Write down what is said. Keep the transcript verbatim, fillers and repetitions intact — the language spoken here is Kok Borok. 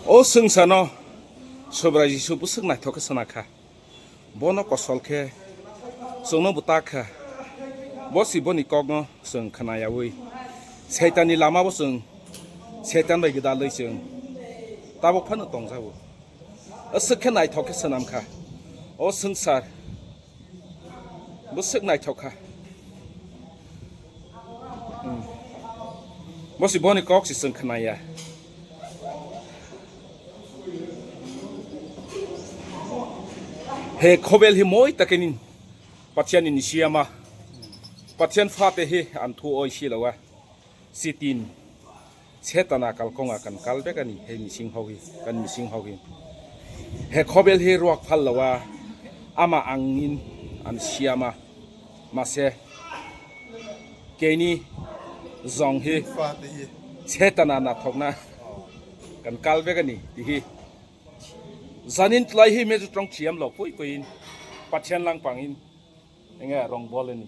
O swngcharno Subrai Jisu bwswk naithok khe swnam kha. Bono kosol khe chwngno bwtak kha. Bo si boni kokno chwng khna yaui Saitanni lamao chwng Saitan bai gwdalwi chwng tabuk phano tongjago. Aswk khe naithok khe swnam kha. O swngchar bwswk naithok kha. Hmm. Bo si boni kok si chwng khna ya. He khobel hi moi ta khe ni Pathian ni nisi ya ma. Pathian pha te hi an thu oi si lawa. Sitin Setana kalkonga kan kal bek ani he mising hogi, kan mising hogi. He khobel he ruak phal lawa, ama angin an siama mase keni zong he Setana nathokna kan kal bek ani tihi. Janin tlai he meju trong chiam lok pui pui in Pathian lang pangin enga rong boleni.